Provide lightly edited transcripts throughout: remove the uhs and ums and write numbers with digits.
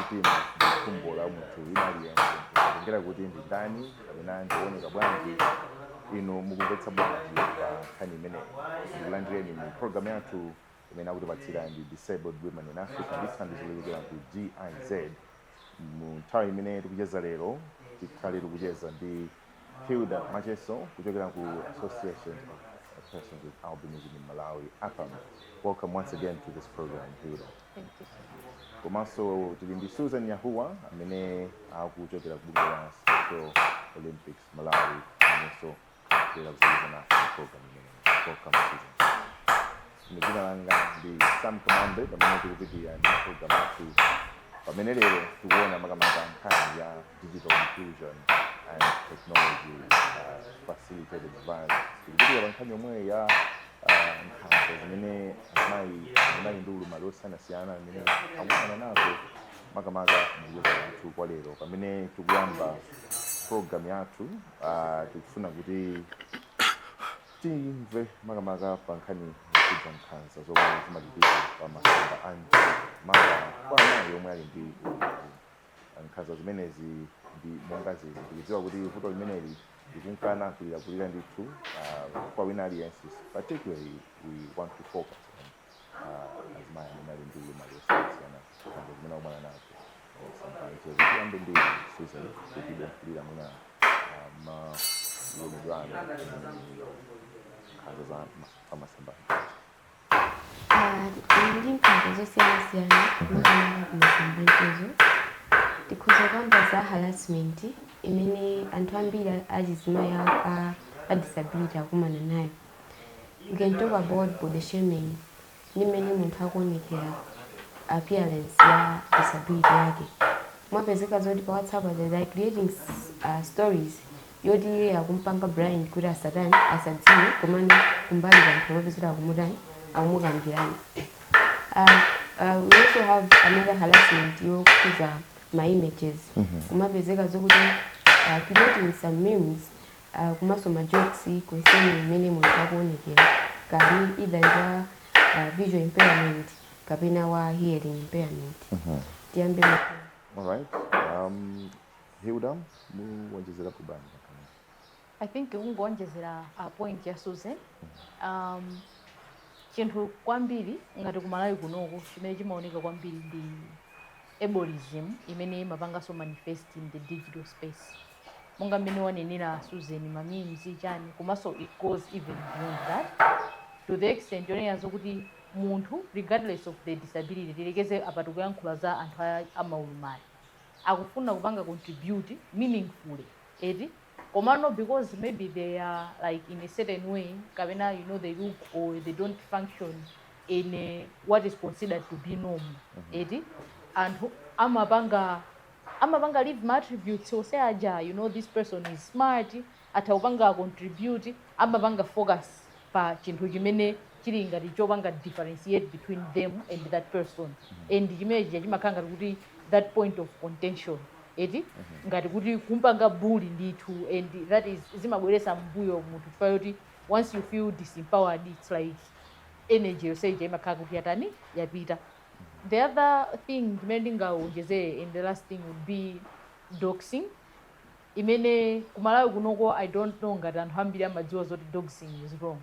Mtima ndi khumbo la munthu wina aliyense, kutengera kuti ndi ndani kapena ndikuoneka bwanji. Inu mukumvetsa bwanji pa nkhani imeneyi? Ndikulandireni mu program yathu imene akutipatsira ndi Disabled Women in Africa ndi thandizo lochokera ku GIZ. Mu nthawi imene tikucheza lero, tikhale tikucheza ndi Hilda Macheso kuchokera ku Association of Persons with Albinism in Malawi, APAM. Welcome once again to this program, Hilda. Thank you so much. Komanso tili ndi Susan Yahuwa amene akuchokera ku bungwe la Special Olympics Malawi, amenenso akubwera kudzacheza nafe mu program imeneyi. Welcome, Susan. Ine dzina langa ndi Sam Kamambe, pamene tikupitirira ndi program yathu, pamene lero tikuona makamaka nkhani ya digital inclusion and technology facilitated violence. Tikupitirira pa nkhani yomwe ya nkhanza zimene azimayi amene ali ndi ulumali osiyanasiyana amene akukumana nazo, makamaka mukucheza kwathu kwa lero. Pamene tikuyamba program yathu, tikufuna kuti timve makamaka pa nkhani yokhudza nkhanza zomwe zimachitika pa masamba a mchezo, maka kwa amayi omwe ali ndi ulumali. Nkhanza zimenezi ndi monga zizi. Tikudziwa kuti vuto limeneli likunkana kulirakulira ndithu kwa wina aliyense. Particularly, we want to focus on azimayi amene ali ndi ulumali osiyanasiyana, nkhanza zimene akumana nazo masamba a mchezo. Tiyambe ndi Susan kutidonkhulira mwina maonedwe anu nkhanza za pamasamba a mchezo. Ah, ndi nkhanza zosiyanasiyana makamaka kumasamba mchezo. Tikhoza kukamba za harassment imene anthu ambiri achizimayi a disability akumana nayo. We can talk about body shaming, ndi mmene munthu akuonekera, appearance ya disability yake. Mwapezeka zoti pa WhatsApp they like creating stories yoti iye akumpanga blind kuti asatani, asadziwe, komano kumbali anthu amapezeka akumutani, akumukambirana. We also have another harassment yokhudza ma images. Kumapezeka zokuti creating some memes, komanso ma jokes concerning mmene munthu akuonekera, kani either ndi wa visual impairment kapena wa hearing impairment. Tiyambe. Alright, Hilda, muwonjezerapo bwanji? I think kungonjezera a point ya Susan, chinthu kwambiri ngati kumalawi kunoko chimene chimaoneka kwambiri ndi ableism imene imapanganso manifest in the digital space, monga mmene wanenera Susan, ma memes, chani. Komanso it goes even beyond that, to the extent yonena zokuti munthu, regardless of the disability, tilekeze apa tikuyankhula za anthu amaulumali, akufuna kupanga contribute meaningfully, eti? Komano because maybe they are like in a certain way, kapena they look or they don't function in what is considered to be normal, eti? Anthu amapanga leave ma attributes ose aja, this person is smart, atha kupanga contribute, amapanga focus pa chinthu chimene chili ngati chopanga differentiate between them and that person, and chimene chija chimakhala ngati kuti that point of contention, eti? Ngati kuti kumpanga bully ndithu, and that is zimabweretsa mbuyo munthu, chifukwa yoti once you feel disempowered, it's like energy yonse ija imakhala kuti yatani, yapita. The other thing chimene ndingawonjezere, and the last thing, would be doxing, imene kumalawi kunoko I don't know ngati anthu ambiri amadziwa zoti doxing is wrong.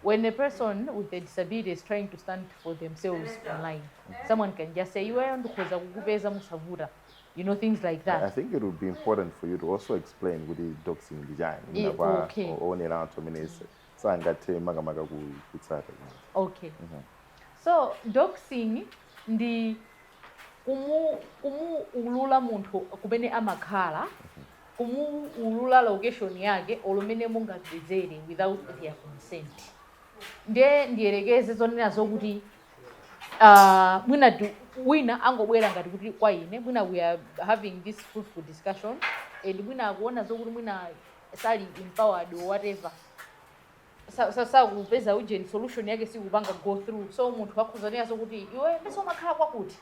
When a person with a disability is trying to stand for themselves online, someone can just say, "Iweyo ndikhoza kukupeza musavuta," things like that. I think it would be important for you to also explain kuti doxing ndi chani kwa oonera anthu amene sangathe makamaka kutsata. Okay, so doxing ndi kumuulula munthu kumene amakhala, kumuulula location yake olomene mungapezere without their consent. Ndiye ndiyelekeze zonena zokuti mwina wina angobwera ngati kuti kwa ine, mwina we are having this fruitful discussion, and mwina akuona zokuti mwina sali empowered or whatever, sakupeza urgent solution yake, sikupanga go through, so munthu akhuzanira zokuti, "Iwe mbese umakhala kwakuti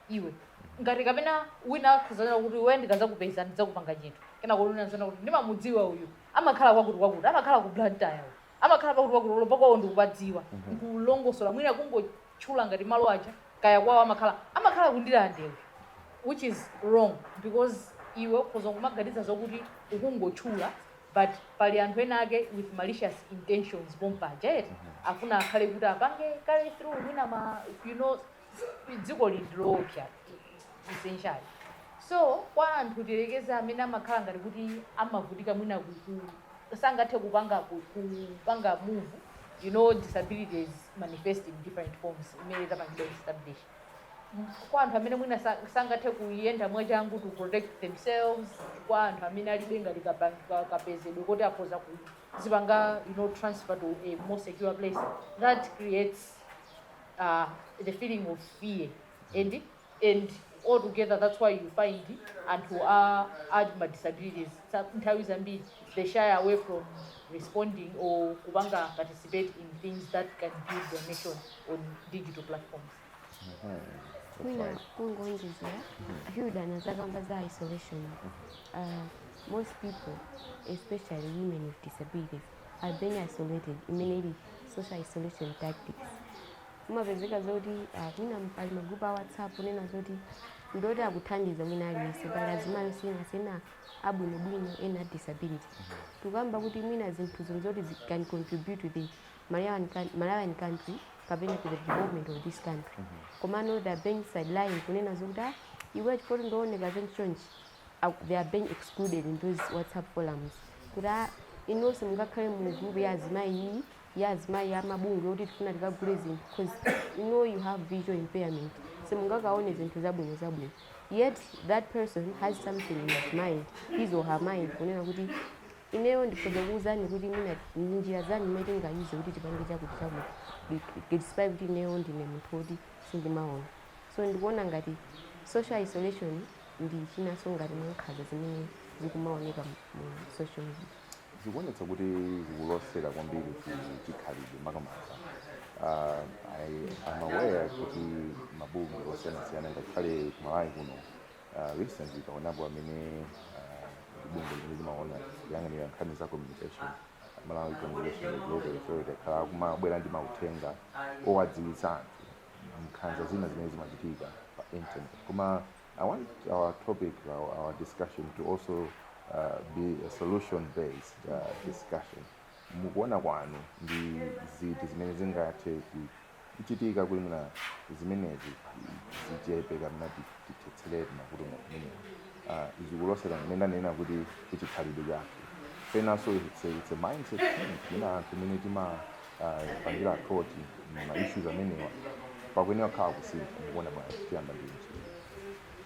iwe," ngati kapena wina akhuzanira kuti, "Iwe ndikazakupeza ndidzakupanga chinthu." Kena kuluna kuti, "Ndimamudziwa uyu, amakhala kwakuti kwakuti, amakhala ku Blantyre, amakhala pakuti pakuti, ulopa kwawo ndikupadziwa," nkulongosola, mwina kungotchula ngati malo aja, kaya kwawo amakhala, amakhala ku Ndirande. Which is wrong, because iwe ukhoza kumaganiza zokuti ukungotchula, but pali anthu ena ake with malicious intentions pompaja, eti, afuna akhale kuti apange carry through mwina ma dziko lili ndiloopsa essentially. So kwa anthu, tilekeze, amene amakhala ngati kuti amavutika mwina sangathe kupanga move, disabilities manifest in different forms imene tapangidwa establish, kwa anthu amene mwina sangathe kuyenda mwachangu to protect themselves, kwa anthu amene alibe ngati kapezedwe kuti akhoza kuzipanga transfer to a more secure place, that creates the feeling of fear and altogether that's why you find anthu a ma disabilities nthawi zambiri they shy away from responding or kupanga participate in things that can build their nation on digital platforms. Mwina kungonjezera, Hilda anazakamba za isolation. Most people, especially women with disabilities, are being isolated, imene ili social isolation tactics. Umapezeka zoti mwina pali magrupu a WhatsApp unena zoti ndoti akuthandiza mwina aliyense, pali azimayi osiyanasiyana, abwinobwino, ena a disability. Tikuyamba kuti mwina zinthu zoti can contribute to the Malawian country kapena to the development of this country, komano they are being sidelined, kunena zokuti, "Ah, iwe chifukwa ndooneka chonchi." They are being excluded in those WhatsApp forums kuti, "Ah, inonse mungakhale mu group ya azimayi iyi, ya azimayi amabungwe kuti tifuna tikagule zinthu, because you know you have visual impairment, simungakaone zinthu zabwino zabwino." Yet that person has something in his mind, his or her mind, kunena kuti ineyo ndikhoza kuwuzani kuti mwina njira zanu imene tingayuze kuti tipange chakuti chakuti, despite kuti ineyo ndine munthu woti sindimaona. So ndikuona ngati social isolation ndi chinanso ngati mwankhanza zimene zikumaoneka mu social media. Zikuonetsa kuti zikulosera kwambiri ku chikhalidwe makamaka. I am aware kuti mabungwe osiyanasiyana, ngakhale kumalawi kuno, recently taonapo amene ndi bungwe limene limaona kuyang'anira nkhani za communication, Malawi Communication Regulatory Authority, akhala kumabwera ndi mauthenga owadziwitsa anthu nkhanza zina zimene zimachitika pa internet. Koma I want our topic, our discussion to also be a solution based discussion. Mukuona kwanu, ndi ziti zimene zingathe kuchitika kuti mwina zimenezi zichepe kapena tithetserere mavuto amenewa? Zikulosera imene ndanena kuti kuchikhalidwe chathu, penanso it's a mindset change, mwina anthu imene timapangira approach ma issues amenewa pakuyenera kukhala kusintha. Mukuona bwanji? Tiyamba ndi mchito.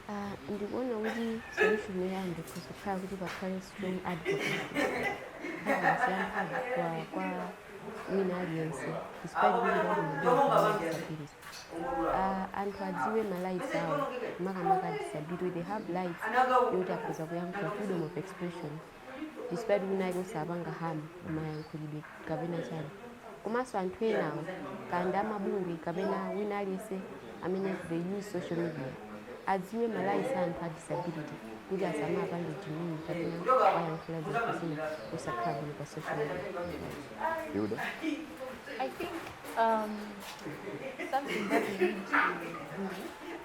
Ah, ndikuona kuti solution yoyamba ikhoza kuti pakhale strong advocacy, advocacy yamphamvu kwa wina aliyense, despite kuti ndabwinobwino disability. Anthu adziwe ma rights awo, makamaka disability. They have rights yoti akhoza kuyankhula, freedom of expression, despite kuti nake osapanga harm kumayankhulidwe kapena chani. Komanso anthu enawo, kanda amabungwe kapena wina aliyense amene they use social media, adziwe ma rights a anthu a disability kuti asamapange demean kapena wayankhula zinthu zina osakhala bwino pa social media. Hilda? I think something that we need to do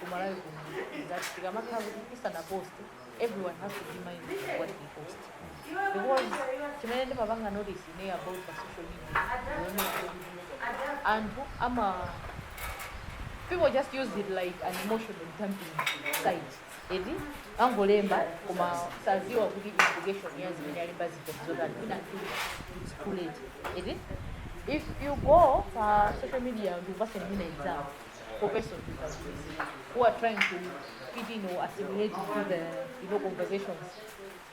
kumalawi kuno is that tikamakhala kuti tisanapost, everyone has to be mindful of what they post, because chimene ndimapanga notice ine about pa social media, ndionesa kuti anthu ama people just use it like an emotional dumping site, eti, angolemba koma saziwa kuti implication ya zimene alemba zija zotani. Mwina it's too late, eti. If you go pa social media, ndikupaseni mwina example for persons with albinism who are trying to fit in or assimilate into the conversations,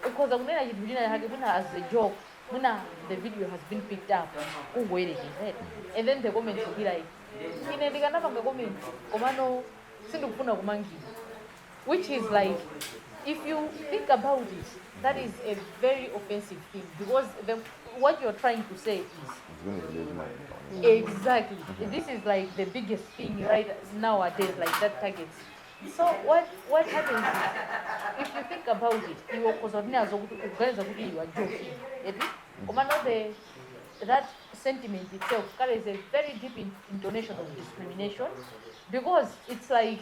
ukhoza kunena chinthu china chake mwina as a joke, mwina the video has been picked up, kungoyerekeza, eti, and then the comments will be like, "Ine ndikanapanga comment komano sindikufuna kumangidwa," which is like, if you think about it, that is a very offensive thing, because what you're trying to say is zimene zimene zimaoneka. Exactly. This is like the biggest thing right nowadays, like that targets. So what happens is, if you think about it, iwe ukhoza kunenazo kuti ukuganiza kuti you are joking, eti, komano the that sentiment itself carries a very deep intonation of discrimination, because it's like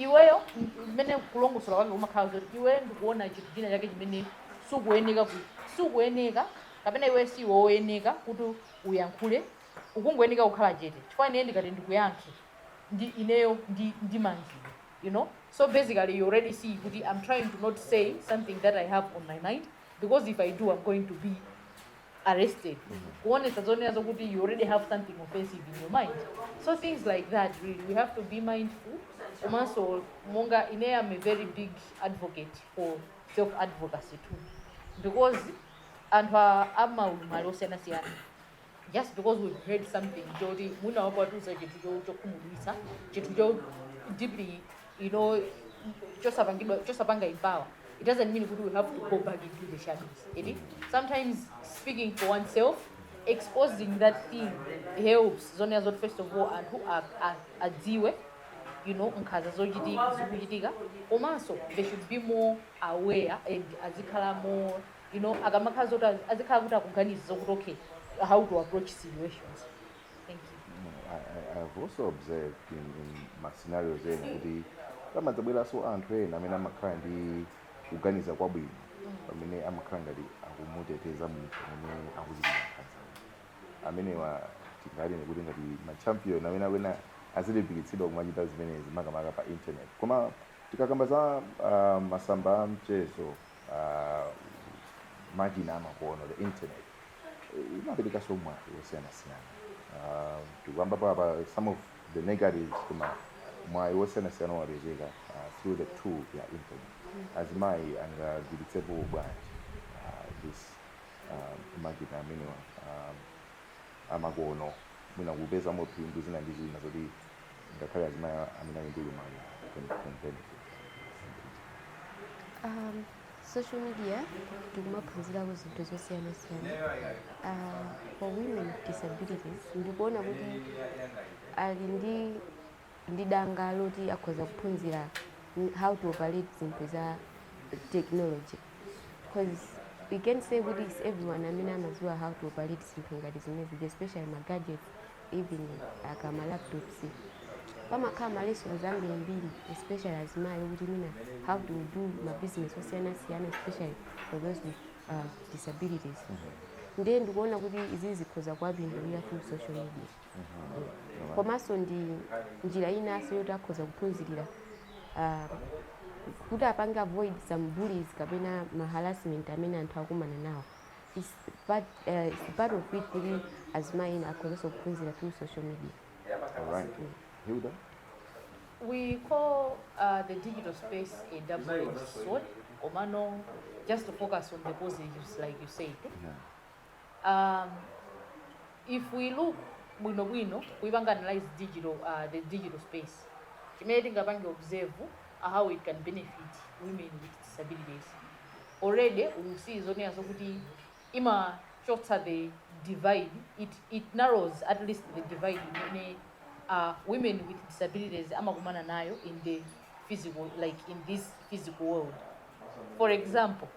Iweyo mmene kulongosola kwake kumakhala zoti iweyo ndikuona chinthu china chake chimene sukuyeneka kapena iwe si woyeneka kuti uyankhule, ukungoyeneka kukhala chete, chifukwa ine ndikati ndikuyankhe ndi ineyo ndi ndimangidwa. So basically you already see kuti I'm trying to not say something that I have on my mind, because if I do, I'm going to be arrested. Kuonetsa zonena zokuti you already have something offensive in your mind. So things like that, really, we have to be mindful. Komanso monga ine am a very big advocate for self advocacy too, because anthu amaulumali osiyanasiyana, just because we've heard something choti mwina wapatuza chinthu chokhumudwitsa, chinthu cho deeply chosapangidwa, chosapanga empower, it doesn't mean kuti we have to go back into the shadows, eti? Sometimes speaking for oneself, exposing that thing, helps zonena zoti first of all anthu adziwe nkhanza zochitika zikuchitika, komanso they should be more aware and azikhala more akamakhala zoti azikhala kuti akuganiza zokuti, okay, how to approach situations. Thank you. I've also observed in ma scenarios ena kuti pamadzabweranso anthu ena amene amakhala ndi kuganiza kwabwino, pamene amakhala ngati akumuteteza munthu amene akuchitira nkhanza. Amenewa tinganene kuti ngati ma champion amene akwena azilimbikitsidwa kumachita zimenezi, makamaka pa internet. Koma tikakamba za masamba a mchezo, makina amakono, the internet imaperekanso mwayi wosiyanasiyana. Tikuyamba papa some of the negatives, koma mwayi wosiyanasiyana wapezeka through the tool ya internet. Azimayi angagwiritsepo bwanji this makina amenewa amakono, mwina kupezamo phindu zina ndi zina zoti ngakhale azimayi amene ali ndi ulumali can benefit? Social media tikumaphunzirako zinthu zosiyanasiyana. For women with disabilities, ndikuona kuti ali ndi danga loti akhoza kuphunzira how to operate zinthu za technology, because we can say kuti it's everyone amene amadziwa how to operate zinthu ngati zimenezi, especially ma gadgets, even aka ma laptops. Pamakhala ma lessons ambirimbiri, especially azimayi, kuti mina how to do ma business osiyanasiyana, especially for those with disabilities. Ndiye ndikuona kuti izi zikhoza kuwapindulira through social media. Komanso ndi njira inanso yoti akhoza kuphunzirira kuti apange avoid some bullies kapena ma harassment amene anthu akumana nawo. It's part of it kuti azimayi ena akhozanso kuphunzira through social media. Alright, Hilda. We call the digital space a double-edged sword. Komano, just to focus on the positives, like you said. If we look bwino bwino, kuipanga analyze the digital space, chimene tingapange observe how it can benefit women with disabilities. Already we see zonena zokuti imachotsa the divide, it narrows at least the divide imene women with disabilities amakumana nayo in the physical, like in this physical world. For example,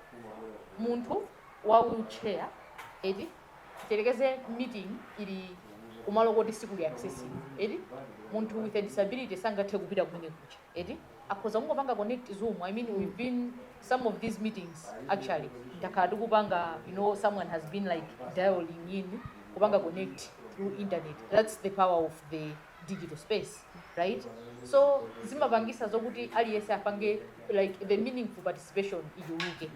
munthu wa wheelchair, eti, tiyerekeze meeting ili kumalo koti sikuli accessible, eti, munthu with a disability sangathe kupita kumene kucha, eti, akhoza kungopanga connect Zoom. I mean, we've been some of these meetings actually takhala tikupanga, someone has been like dialing in, kupanga connect through internet. That's the power of the digital space, right? So zimapangisa zokuti aliyense apange like the meaningful participation ichuluke.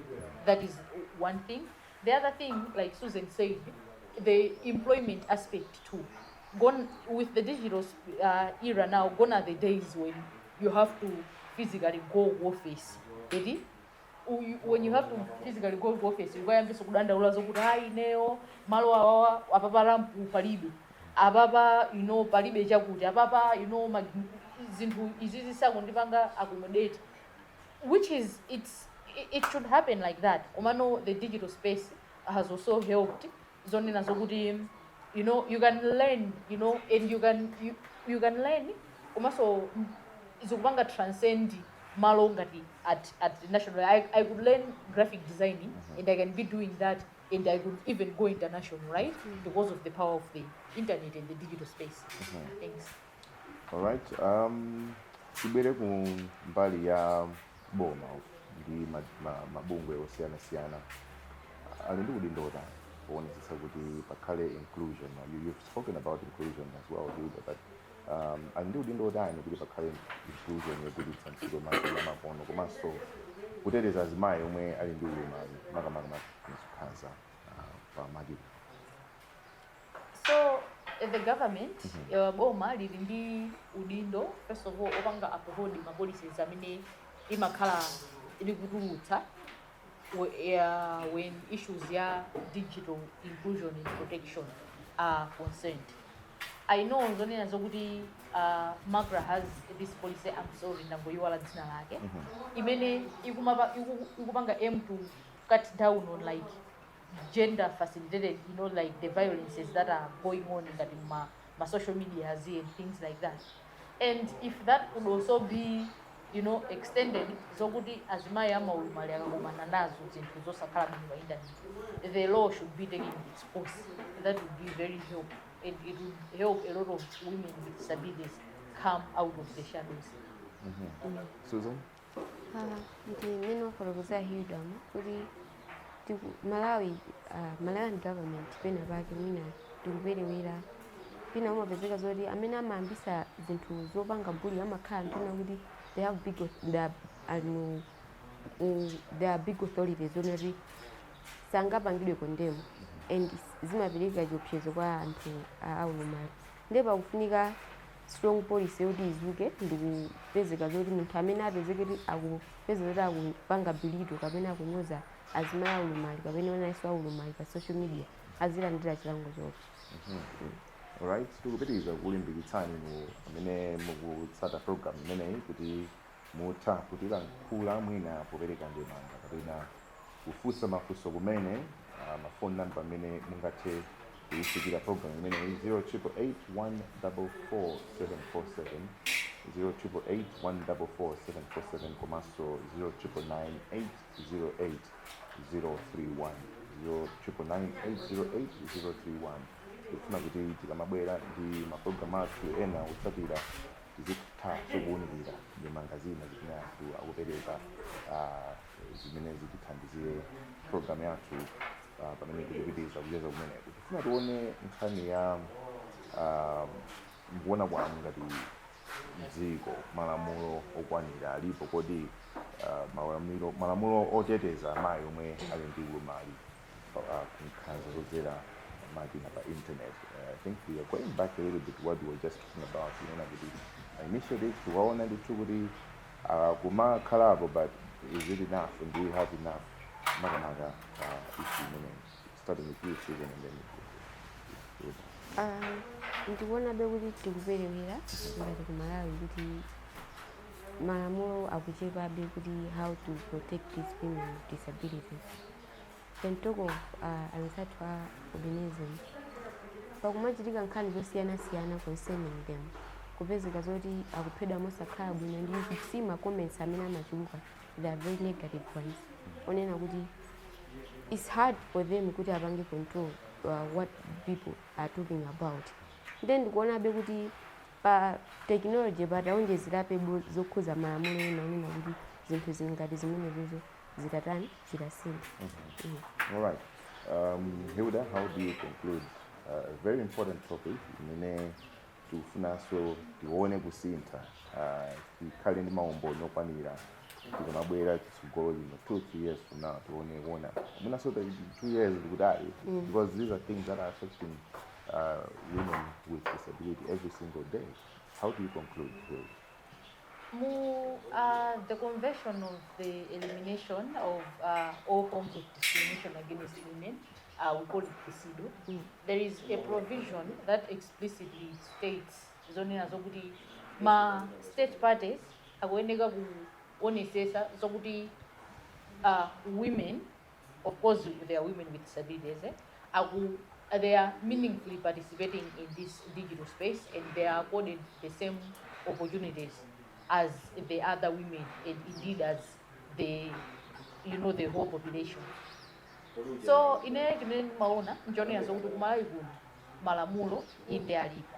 That is one thing. The other thing, like Susan said, the employment aspect too. Gone with the digital era now, gone are the days when you have to physically go office, eti. When you have to physically go to office, ukayambiso kudandaula zokuti hayi, ineyo malo awawa apapa ramp palibe, apapa palibe chakuti, apapa zinthu izi zisakundipanga accommodate, which is it should happen like that. Komano the digital space has also helped zonena zokuti you can learn and you can learn, komanso zikupanga transcend malo ngati at the national. I could learn graphic designing and I can be doing that, and I could even go international, right? Because of the power of the internet and the digital space. Thanks. All right. Tibwere ku mbali ya boma ndi mabungwe osiyanasiyana, ali ndi udindo otani kuonetsetsa kuti pakhale inclusion? You've spoken about inclusion as well, Hilda, but ali ndi udindo otani kuti pakhale inclusion yogwiritsa ntchito makina amakono komanso kuteteza azimayi omwe ali ndi ulumali, makamaka nkhanza pa makina? So the government, boma lili ndi udindo, first of all, opanga uphold ma policies amene imakhala likutulutsa when issues ya digital inclusion and protection are concerned. I know zonena zokuti MACRA has this policy, I'm sorry, ndangoyiwala dzina lake, imene ikupanga aim to cut down on like gender facilitated, like the violences that are going on ngati ma social medias and things like that. And if that could also be extended zokuti azimayi amaulumali akakumana nazo zinthu zosakhala bwino pa internet, the law should be taking its course. That would be very help, and it would help a lot of women with disabilities come out of the shadows. Susan? Ah, ndi mmene wafotokozera Hilda kuti Malawi, Malawian government pena pake mwina tikuperewera. Pina umapezeka zoti amene amayambisa zinthu zopanga bully amakhala anthu ena kuti they are big authorities onati sangapangidwe condemn, and zimapereka chiopsezo kwa anthu aulumali. Ndiye pakufunika strong policy yoti izuke ndikupezeka zoti munthu amene apezeke kuti akupeza zoti akupanga belittle kapena akunyoza azimayi aulumali kapena onanso aulumali pa social media azilandira chilango choopsa. Alright, tikupitiriza kulimbikitsani inu amene mukutsata program imeneyi kuti mutha kutilankhula mwina popereka ndemanga kapena kufunsa mafunso kumene ma phone number amene mungathe kuyifikira program imeneyi: 0888 144 747, 0888 144 747, komanso 0999 808 031, 0999 808 031. Tikufuna kuti tikamabwera ndi mapulogalamu athu ena kutsatira, tizitha kuwunikira ndemanga zina zimene anthu akupereka, zimene zitithandizire program yathu pamene tikupitiriza kucheza kumeneku. Tifuna tione nkhani ya mkuona kwanu ngati dziko, malamulo okwanira alipo kodi, malamulo oteteza amayi omwe ali ndi ulumali kunkhanza zodzera makina pa internet? I think we are going back a little bit to what we were just talking about, kuona kuti initiatives tikuwaona ndithu kuti kumakhalapo, but is it enough and do we have enough, makamaka issue imeneyi? Starting with you, Susan, and then with Ndikuonabe kuti tikuperewera ngati ku Malawi, kuti malamulo akuchepabe kuti how to protect these women with disabilities. Can talk of anzathu a albinism, pakumachitika nkhani zosiyanasiyana concerning them, kupezeka zoti akuphedwa mosakhala bwino, ndi see ma comments amene amachuluka, they are very negative ones, onena kuti it's hard for them kuti apange control what people are talking about. Then ndikuonabe kuti pa technology pataonjezerape zokhuza malamulo ena onena kuti zinthu zingati zimenezozo zitatani, zitasintha. All right. Hilda, how do you conclude a very important topic imene tikufunanso tione kusintha, tikhale ndi maumboni okwanira tikamabwera chitsogolo lino, 2, 3 years from now, tione kuona mwinaso 2 years ndikutali, because these are things that are affecting women with disability every single day. How do you conclude, Hilda? Mu the Convention of the Elimination of All Forms of Discrimination Against Women, we call it the CEDAW, there is a provision that explicitly states zonena zokuti ma state parties akuyeneka kuonesesa zokuti women, of course there are women with disabilities, they are meaningfully participating in this digital space and they are accorded the same opportunities as the other women and indeed as the you know the whole population. So ine chimene ndimaona nchonena zokuti kumalawi kuno malamulo inde alipo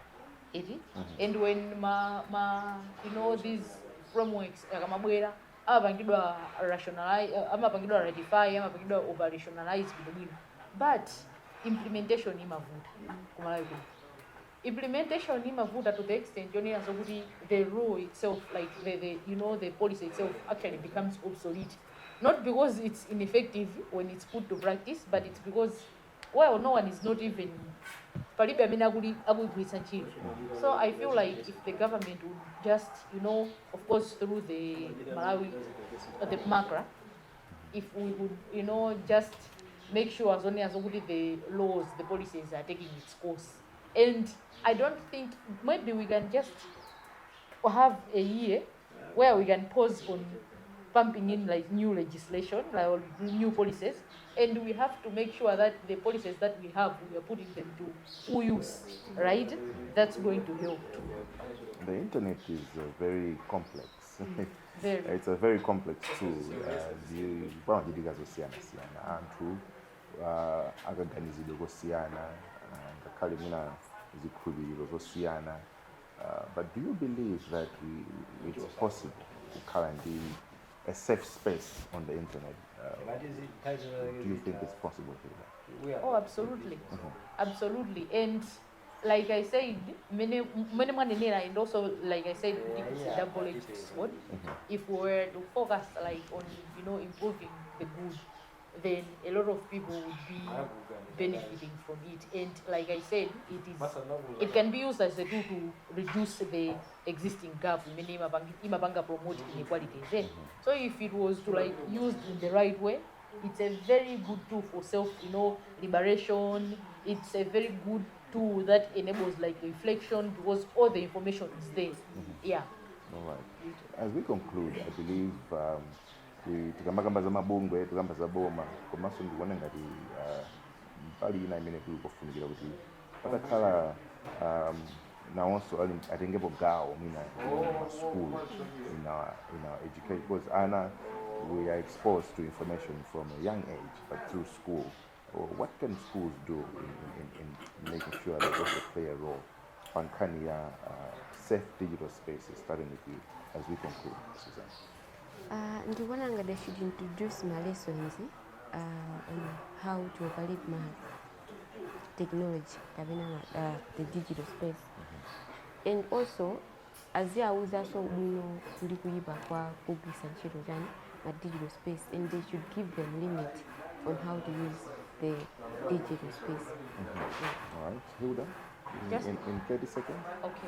eti, and when ma, ma you know these frameworks akamabwera amapangidwa rationalize, amapangidwa ratify, amapangidwa operationalize bwinobwino, but implementation imavuta kuMalawi kuno. Implementation imavuta to the extent yonena zokuti the rule itself, like the you know the policy itself actually becomes obsolete, not because it's ineffective when it's put to practice, but it's because, well, no one is not even, palibe amene akuyigwiritsa ntchito. So I feel like if the government would just, of course through the Malawi, the MACRA, if we would just make sure zonena zokuti the laws, the policies are taking its course. And I don't think, maybe we can just have a year where we can pause on pumping in like new legislation, like, or new policies, and we have to make sure that the policies that we have, we are putting them to full use, right? That's going to help too. The internet is very complex. Very. It's a very complex tool. Pamachitika zosiyana-siyana, anthu akaganizidwe kosiyana, ngakhale mwina zikhulupiriro zosiyana. But do you believe that it's possible kukhala ndi a safe space on the internet? Do you think it's possible to do that? Oh, absolutely. Absolutely. And like I said, many many mwanenera, and also like I said, it's a double-edged sword. If we were to focus like on improving the good, then a lot of people would be benefiting from it. And like I said, it can be used as a tool to reduce the existing gap imene imapanga promote inequalities, eh? So if it was to like used in the right way, it's a very good tool for self liberation. It's a very good tool that enables like reflection because all the information is there. Yeah. All right. As we conclude, I believe we tikamakamba za mabungwe, tikamba za boma, komanso ndikuona ngati mbali ina imene kuli kofunikira kuti patakhala nawonso atengepo gawo mwina in school, in our education, because ana, we are exposed to information from a young age, but through school. Or what can schools do in making sure they also play a role pankhani ya safe digital spaces, starting with you as we conclude, Suzanne? Ndikuona ngati they should introduce ma lessons on how to operate ma technology kapena the digital space, and also aziawuzanso bwino ndi kuyipa kwa kugwiritsa ntchito chani ma digital space, and they should give them limit on how to use the digital space. All right, Hilda, in 30 seconds. Okay.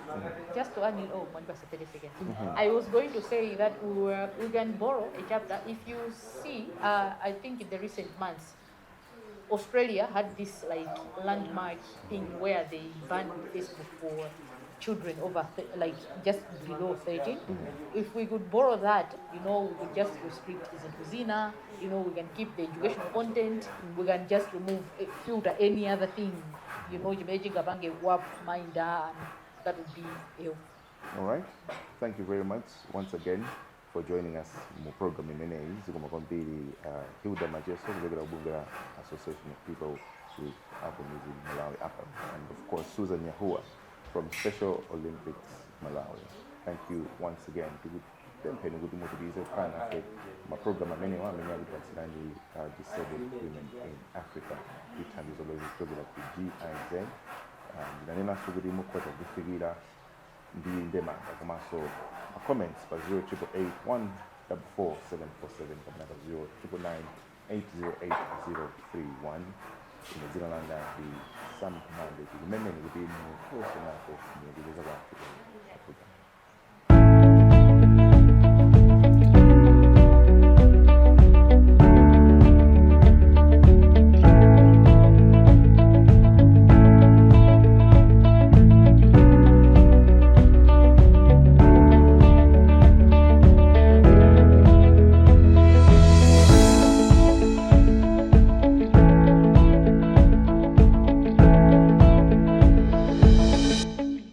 Just to add in, oh, 1 plus 30 seconds. I was going to say that we can borrow a chapter. If you see, I think in the recent months, Australia had this like landmark thing where they banned Facebook for children over like just below 13. If we could borrow that, we could just restrict zinthu zina, we can keep the educational content, we can just remove, filter any other thing, chimene chingapange warp mind, and that would be helpful. All right. Thank you very much once again for joining us mu program imeneyi. Zikomo kwambiri, Hilda Macheso kuchokera kubungwe la Association of People with Albinism Malawi, APAM, and of course Susan Yahua from Special Olympics Malawi. Thank you once again. Tikupempheni kuti mupitirize kukhala nafe ma program amenewa amene akutipatsirani Disabled Women in Africa ndi thandizo lochokera ku GIZ. Ndinanenanso kuti mukhoza kutifikira ndi ndemanga komanso ma comments pa 0888 144747 kapena pa 0999 808 031. Ine dzina langa ndi Sam Mande. Tikumemeni kuti mukhalenso nafe mukucheza kwathu pa program.